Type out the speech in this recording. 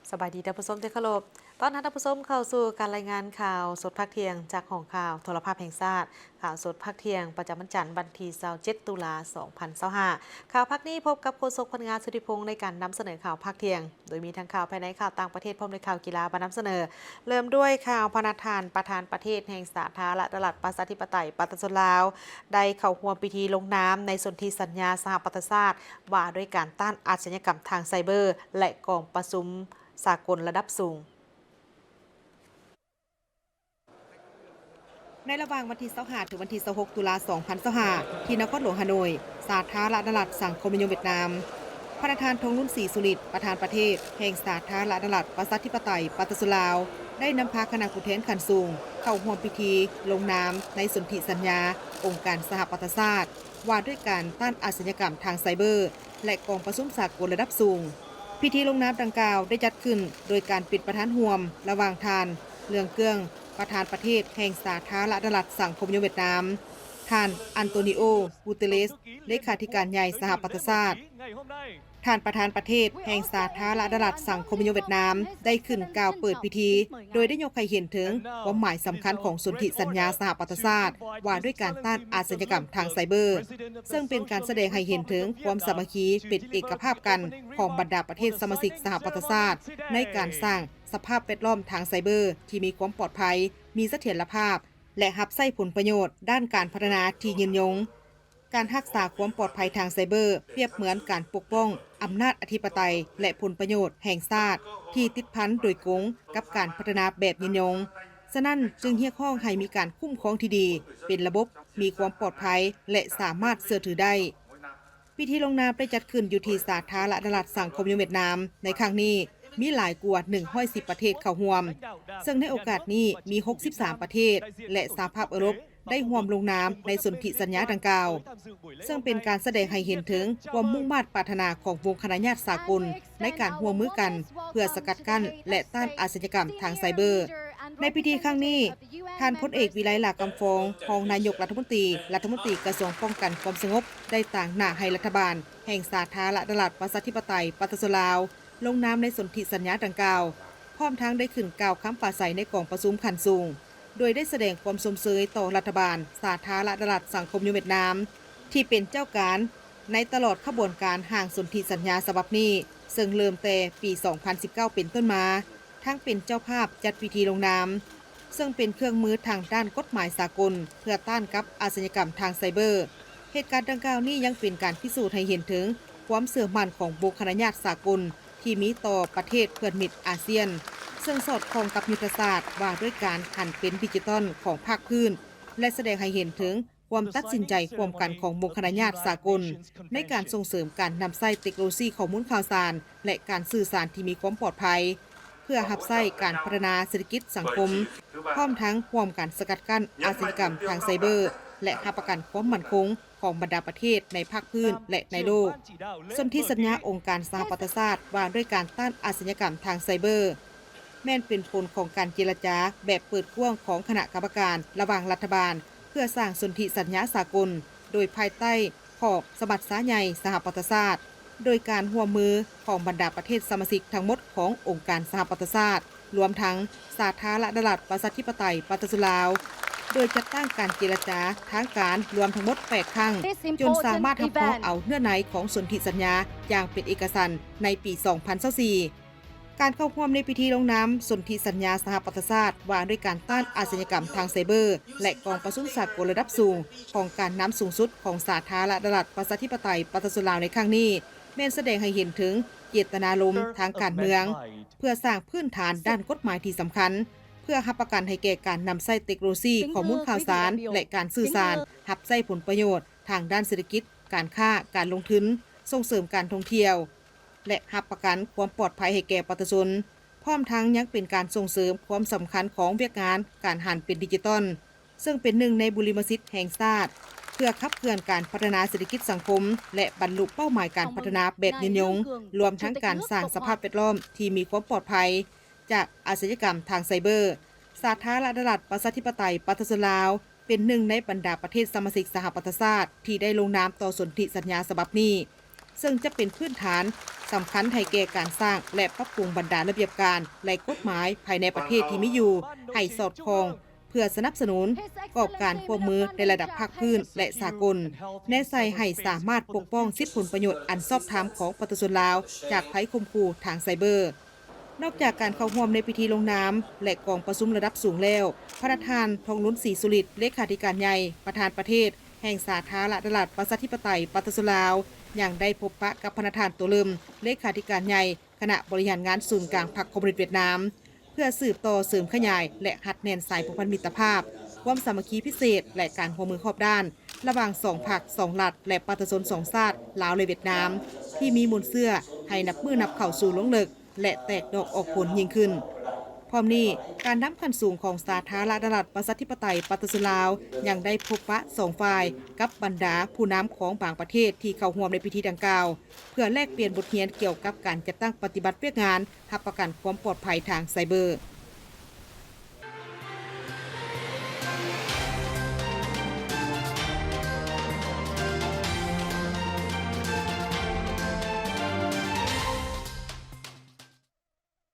ສະບາຍດີທ່ານຜູ້ຊົມທີ່ເຄົາລົບ. ຕ້ອນຮັບທ່ານຜູ້ຊົມເຂົ້າສູ່ການລາຍງານຂ່າວສົດພາກທ່ຽງ ຈາກຫ້ອງຂ່າວໂທລະພາບແຫ່ງຊາດ. ຂ່າວສົດພາກທ່ຽງປະຈຳວັນຈັນ ວັນທີຊາວເຈັດ ຕຸລາ ສອງພັນຊາວຫ້າ. ຂ່າວພາກນີ້ພົບກັບໂຄສົກ ພັນງາ ສຸທິພົງ ໃນການນຳສະເໜີຂ່າວພາກທ່ຽງ, ໂດຍມີທັງຂ່າວພາຍໃນ, ຂ່າວຕ່າງປະເທດ ພ້ອມດ້ວຍຂ່າວກິລາມານຳສະເໜີ. ເລີ່ມດ້ວຍຂ່າວພະນະທ່ານປະທານປະເທດແຫ່ງສາທາລະນະລັດ ປະຊາທິປະໄຕ ປະຊາຊົນລາວ ໄດ້ເຂົ້າຮ່ວມພິທີລົງນາມໃນສົນທິສັນຍາສະຫະປະຊາຊາດ ວ່າດ້ວຍການຕ້ານອາຊະຍາກຳທາງໄຊເບີ ແລະ ກອງປະຊຸມສາກົນລະດັບສູງ. ໃນລະຫວ່າງວັນທີຊາວຫ້າ ເຖິງວັນທີຊາວຫົກ ຕຸລາ ສອງພັນຊາວຫ້າ ທີ່ນະຄອນຫຼວງຮ່າໂນ້ຍ, ສາທາລະນະລັດສັງຄົມນິຍົມຫວຽດນາມ, ພະນະທ່ານ ທອງລຸນ ສີສຸລິດ ປະທານປະເທດແຫ່ງສາທາລະນະລັດ ປະຊາທິປະໄຕ ປະຊາຊົນລາວ ໄດ້ນຳພາຄະນະຜູ້ແທນຂັ້ນສູງເຂົ້າຮ່ວມພິທີລົງນາມໃນສົນທິສັນຍາອົງການສະຫະປະຊາຊາດ ວ່າດ້ວຍການຕ້ານອາຊະຍາກຳທາງໄຊເບີ ແລະ ກອງປະຊຸມສາກົນລະດັບສູງ. ພິທີລົງນາມດັ່ງກ່າວໄດ້ຈັດຂຶ້ນໂດຍການເປັນປະທານຮ່ວມລະຫວ່າງທ່ານ ເລື່ອງເກື້ອງ ປະທານປະເທດແຫ່ງສາທາລະນະລັດສັງຄົມນິຍົມຫວຽດນາມ, ທ່ານ ອັນໂຕນີໂອ ກູເຕເລສ ເລຂາທິການໃຫຍ່ສະຫະປະຊາຊາດ, ທ່ານປະທານປະເທດແຫ່ງສາທາລະນະລັດສັງຄົມນິຍົມຫວຽດນາມ ໄດ້ຂຶ້ນກ່າວເປີດພິທີ ໂດຍໄດ້ຍົກໃຫ້ເຫັນເຖິງຄວາມໝາຍສຳຄັນຂອງສົນທິສັນຍາສະຫະປະຊາຊາດ ວ່າດ້ວຍການຕ້ານອາຊະຍາກຳທາງໄຊເບີ, ເຊິ່ງເປັນການສະແດງໃຫ້ເຫັນເຖິງຄວາມສາມັກຄີເປັນເອກະພາບກັນຂອງບັນດາປະເທດສະມາຊິກສະຫະປະຊາຊາດ ໃນການສ້າງສະພາບແວດລ້ອມທາງໄຊເບີທີ່ມີຄວາມປອດໄພ, ມີສະຖຽນລະພາບ ແລະ ຮັບໃຊ້ຜົນປະໂຫຍດດ້ານການພັດທະນາທີ່ຍືນຍົງ. ການຮັກສາຄວາມປອດໄພທາງໄຊເບີ ປຽບເໝືອນການປົກປ້ອງອຳນາດອະທິປະໄຕ ແລະ ຜົນປະໂຫຍດແຫ່ງຊາດທີ່ຕິດພັນໂດຍກົງກັບການພັດທະນາແບບຍືນຍົງ. ສະນັ້ນຈຶ່ງຮຽກຮ້ອງໃຫ້ມີການຄຸ້ມຄອງທີ່ດີ, ເປັນລະບົບ, ມີຄວາມປອດໄພ ແລະ ສາມາດເຊື່ອຖືໄດ້. ພິທີລົງນາມໄດ້ຈັດຂຶ້ນຢູ່ທີ່ສາທາລະນະລັດສັງຄົມນິຍົມຫວຽດນາມ. ໃນຄັ້ງນີ້ມີຫຼາຍກວ່າໜຶ່ງຮ້ອຍສິບປະເທດເຂົ້າຮ່ວມ, ເຊິ່ງໃນໂອກາດນີ້ມີຫົກສິບສາມປະເທດ ແລະ ສະຫະພາບເອີຣົບ ໄດ້ຮ່ວມລົງນາມໃນສົນທິສັນຍາດັ່ງກ່າວ, ເຊິ່ງເປັນການສະແດງໃຫ້ເຫັນເຖິງຄວາມມຸ່ງມາດປາດຖະໜາຂອງວົງຄະນະຍາດສາກົນໃນການຮ່ວມມືກັນເພື່ອສະກັດກັ້ນ ແລະ ຕ້ານອາຊະຍາກຳທາງໄຊເບີ. ໃນພິທີຄັ້ງນີ້, ທ່ານພົນເອກ ວິໄລ ຫຼ້າຄຳຟອງ ຮອງນາຍົກລັດຖະມົນຕີ, ລັດຖະມົນຕີກະຊວງປ້ອງກັນຄວາມສະຫງົບ ໄດ້ຕາງໜ້າໃຫ້ລັດຖະບານແຫ່ງສາທາລະນະລັດປະຊາທິປະໄຕປະຊາຊົນລາວ ລົງນາມໃນສົນທິສັນຍາດັ່ງກ່າວ, ພ້ອມທັງໄດ້ຂຶ້ນກ່າວຄຳປາໄສໃນກອງປະຊຸມຂັ້ນສູງ, ໂດຍໄດ້ສະແດງຄວາມຊົມເຊີຍຕໍ່ລັດຖະບານສາທາລະນະລັດສັງຄົມນິຍົມຫວຽດນາມ ທີ່ເປັນເຈົ້າການໃນຕະຫຼອດຂະບວນການຮ່າງສົນທິສັນຍາສະບັບນີ້, ເຊິ່ງເລີ່ມແຕ່ປີສອງພັນສິບເກົ້າເປັນຕົ້ນມາ, ທັງເປັນເຈົ້າພາບຈັດພິທີລົງນາມ, ເຊິ່ງເປັນເຄື່ອງມືທາງດ້ານກົດໝາຍສາກົນເພື່ອຕ້ານກັບອາຊະຍາກຳທາງໄຊເບີ. ເຫດການດັ່ງກ່າວນີ້ຍັງເປັນການພິສູດໃຫ້ເຫັນເຖິງຄວາມເຊື່ອໝັ້ນຂອງບົງຄະນະຍາດສາກົນທີ່ມີຕໍ່ປະເທດເພື່ອນມິດອາຊຽນ, ເຊິ່ງສອດຄ່ອງກັບຍຸດທະສາດວ່າດ້ວຍການຫັນເປັນດິຈິຕອນຂອງພາກພື້ນ ແລະ ສະແດງໃຫ້ເຫັນເຖິງຄວາມຕັດສິນໃຈຮ່ວມກັນຂອງບົງຄະນະຍາດສາກົນໃນການສົ່ງເສີມການນຳໃຊ້ເຕັກໂນໂລຊີຂໍ້ມູນຂ່າວສານ ແລະ ການສື່ສານທີ່ມີຄວາມປອດໄພ ເພື່ອຮັບໃຊ້ການພັດທະນາເສດຖະກິດສັງຄົມ, ພ້ອມທັງຮ່ວມກັນສະກັດກັ້ນອາຊະຍາກຳທາງໄຊເບີ ແລະ ຮັບປະກັນຄວາມໝັ້ນຄົງຂອງບັນດາປະເທດໃນພາກພື້ນ ແລະ ໃນໂລກ. ສົນທິສັນຍາອົງການສະຫະປະຊາຊາດວ່າດ້ວຍການຕ້ານອາຊະຍາກຳທາງໄຊເບີ ແມ່ນເປັນຜົນຂອງການເຈລະຈາແບບເປີດກວ້າງຂອງຄະນະກຳມະການລະຫວ່າງລັດຖະບານ ເພື່ອສ້າງສົນທິສັນຍາສາກົນ ໂດຍພາຍໃຕ້ ຂອບສະມັດຊາໃຫຍ່ສະຫະປະຊາຊາດ, ໂດຍການຮ່ວມມືຂອງບັນດາປະເທດສະມາຊິກທັງໝົດຂອງອົງການສະຫະປະຊາຊາດ, ລວມທັງສາທາລະນະລັດປະຊາທິປະໄຕປະຊາຊົນລາວ, ໂດຍຈັດຕັ້ງການເຈລະຈາທາງການລວມທັງໝົດແປດຄັ້ງ, ຈົນສາມາດຮັບຮອງເອົາເນື້ອໃນຂອງສົນທິສັນຍາຢ່າງເປັນເອກະສັນໃນປີສອງພັນຊາວສີ່. ການເຂົ້າຮ່ວມໃນພິທີລົງນາມສົນທິສັນຍາສະຫະປະຊາຊາດວ່າດ້ວຍການຕ້ານອາຊະຍາກຳທາງໄຊເບີ ແລະ ກອງປະຊຸມສາກົນລະດັບສູງຂອງການນຳສູງສຸດຂອງສາທາລະນະລັດປະຊາທິປະໄຕປະຊາຊົນລາວໃນຄັ້ງນີ້ ແມ່ນສະແດງໃຫ້ເຫັນເຖິງເຈດຕະນາລົມທາງການເມືອງ ເພື່ອສ້າງພື້ນຖານດ້ານກົດໝາຍທີ່ສຳຄັນ ເພື່ອຮັບປະກັນໃຫ້ແກ່ການນຳໃຊ້ເຕັກໂນໂລຊີຂໍ້ມູນຂ່າວສານ ແລະ ການສື່ສານ, ຮັບໃຊ້ຜົນປະໂຫຍດທາງດ້ານເສດຖະກິດ, ການຄ້າ, ການລົງທຶນ, ສົ່ງເສີມການທ່ອງທ່ຽວ ແລະ ຮັບປະກັນຄວາມປອດໄພໃຫ້ແກ່ປະຊາຊົນ, ພ້ອມທັງຍັງເປັນການສົ່ງເສີມຄວາມສຳຄັນຂອງວຽກງານການຫັນເປັນດິຈິຕອນ, ເຊິ່ງເປັນໜຶ່ງໃນບຸລິມະສິດແຫ່ງຊາດ ເພື່ອຂັບເຄື່ອນການພັດທະນາເສດຖະກິດສັງຄົມ ແລະ ບັນລຸເປົ້າໝາຍການພັດທະນາແບບຍືນຍົງ, ລວມທັງການສ້າງສະພາບແວດລ້ອມທີ່ມີຄວາມປອດໄພຈາກອາຊະຍາກຳທາງໄຊເບີ. ສາທາລະນະລັດປະຊາທິປະໄຕປະຊາຊົນລາວ ເປັນໜຶ່ງໃນບັນດາປະເທດສະມາຊິກສະຫະປະຊາຊາດທີ່ໄດ້ລົງນາມຕໍ່ສົນທິສັນຍາສະບັບນີ້, ເຊິ່ງຈະເປັນພື້ນຖານ ສຳຄັນໃຫ້ແກ່ການສ້າງ ແລະ ປັບປຸງບັນດາລະບຽບການ ແລະ ກົດໝາຍພາຍໃນປະເທດທີ່ມີຢູ່ ໃຫ້ສອດຄ່ອງ ເພື່ອສະໜັບສະໜູນກອບການຮ່ວມມືໃນລະດັບພາກພື້ນ ແລະ ສາກົນ, ແນໃສ່ໃຫ້ສາມາດປົກປ້ອງສິດຜົນປະໂຫຍດອັນຊອບທຳຂອງປະຊາຊົນລາວ ຈາກໄພຂົ່ມຂູ່ທາງໄຊເບີ. ນອກຈາກການເຂົ້າຮ່ວມໃນພິທີລົງນາມ ແລະ ກອງປະຊຸມລະດັບສູງແລ້ວ, ພະນະທ່ານ ທອງລຸນ ສີສຸລິດ ເລຂາທິການໃຫຍ່ ປະທານປະເທດແຫ່ງສາທາລະນະລັດ ປະຊາທິປະໄຕ ປະຊາຊົນລາວ ຍັງໄດ້ພົບປະກັບພະນະທ່ານ ໂຕເລີມ ເລຂາທິການໃຫຍ່ ຄະນະບໍລິຫານງານສູນກາງພັກຄອມມູນິດຫວຽດນາມ ເພື່ອສືບຕໍ່ເສີມຂະຫຍາຍ ແລະ ຮັດແໜ້ນສາຍພົວພັນມິດຕະພາບ, ຄວາມສາມັກຄີພິເສດ ແລະ ການຮ່ວມມືຮອບດ້ານ ລະຫວ່າງສອງພັກ, ສອງລັດ ແລະ ປະຊາຊົນສອງຊາດ ລາວ ແລະ ຫວຽດນາມ ທີ່ມີມູນເຊື້ອໃຫ້ນັບມື້ນັບເຂົ້າສູ່ລົງເລິກ ແລະ ແຕກດອກອອກຜົນຍິ່ງຂຶ້ນ. ພ້ອມນີ້, ການນຳຂັ້ນສູງຂອງສາທາລະນະລັດ ປະຊາທິປະໄຕ ປະຊາຊົນລາວ ຍັງໄດ້ພົບປະສອງຝ່າຍ ກັບບັນດາຜູ້ນຳຂອງບາງປະເທດທີ່ເຂົ້າຮ່ວມໃນພິທີດັ່ງກ່າວ ເພື່ອແລກປ່ຽນບົດຮຽນກ່ຽວກັບການຈັດຕັ້ງປະຕິບັດວຽກງານຮັບປະກັນຄວາມປອດໄພທາງໄຊເບີ.